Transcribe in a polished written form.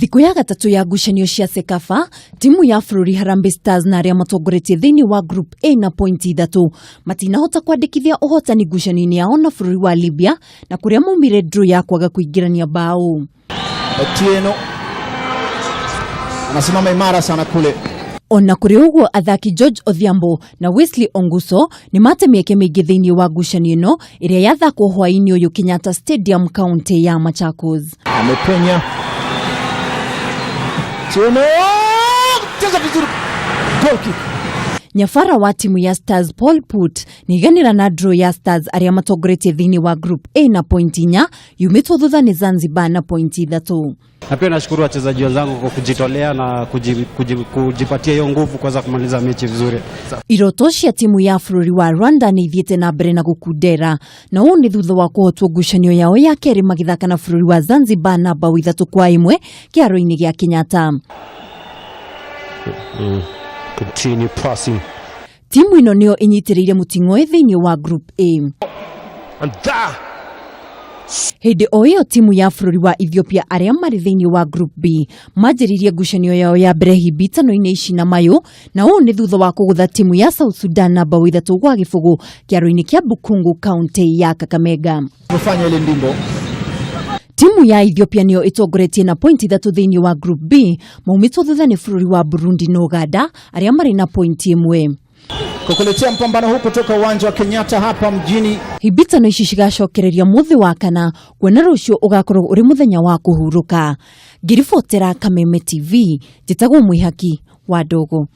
Thikũ ya gatatũ ya ngucanio cia CECAFA, timu ya bũrũri Harambee Stars na arĩa matongoretie thĩinĩ wa Group A na pointi ithatũ matinahota kwandĩkithia ũhotani ngucanio-inĩ yao na bũrũri wa Libya na kũrĩa maumire draw ya kwaga kũingĩrania mbaũ. Otieno anasimama imara sana kule. Ona kũrĩ ũguo athaki George Odhiambo na Wesley Onguso nĩ mate mĩeke mĩingĩ thĩinĩ wa ngucanio ĩno ĩrĩa yathakwo hwaĩ-inĩ ũyũ Kenyatta Stadium kaunti ya Machakos. Amepenya. Otieno cheza vizuri. Goal kick. Nyabara wa timu ya Stars Paul Put nĩiganĩra na draw ya Stars arĩa matongoretie thĩinĩ wa Group A na pointi inya yumĩtwo thutha nĩ Zanzibar na pointi ithatũ. Na pia nashukuru wachezaji wenzangu kwa kujitolea na kujipatia hiyo nguvu kuweza kumaliza mechi vizuri. Iroto cia timu ya bũrũri wa Rwanda nĩ ithiĩte na mbere na gũkundera na ũũ nĩ thutha wa kũhotwo ngucanio yao ya kerĩ magĩthaka na bũrũri wa Zanzibar na mbaũ 3-1 kĩharo-inĩ gĩa Kenyatta. Continue passing. Timu ĩno nĩyo ĩnyitĩrĩire mũting'oe thĩinĩ wa Group A. And that Hĩndĩ o ĩyo timu ya bũrũri wa Ethiopia arĩa marĩ thĩinĩ wa Group B manjĩrĩirie ngucanio yao ya mbere hibitano-inĩ ici na mayũ na ũũ nĩ thutha wa kũgũtha timu ya South Sudan na mbaũ 3-0 kĩaro-inĩ kĩa Bukungu kaunti ya Kakamega. Kufanya ile ndimbo. Timu ya Ethiopia nĩyo ĩtongoretie na pointi ithatũ thĩinĩ wa Group B maumĩtwo thutha nĩ bũrũri wa Burundi na Uganda arĩa marĩ na pointi ĩmwe. Kukuletea mpambano huu kutoka uwanja wa Kenyatta hapa mjini Hibitano ici cigacokereria mũthĩ wa kana kuona rũciũ ũgakorwo ũrĩ mũthenya wa kũhurũka. Ngĩribotera Kameme TV, njĩtagwo Mwĩhaki wa Ndogo.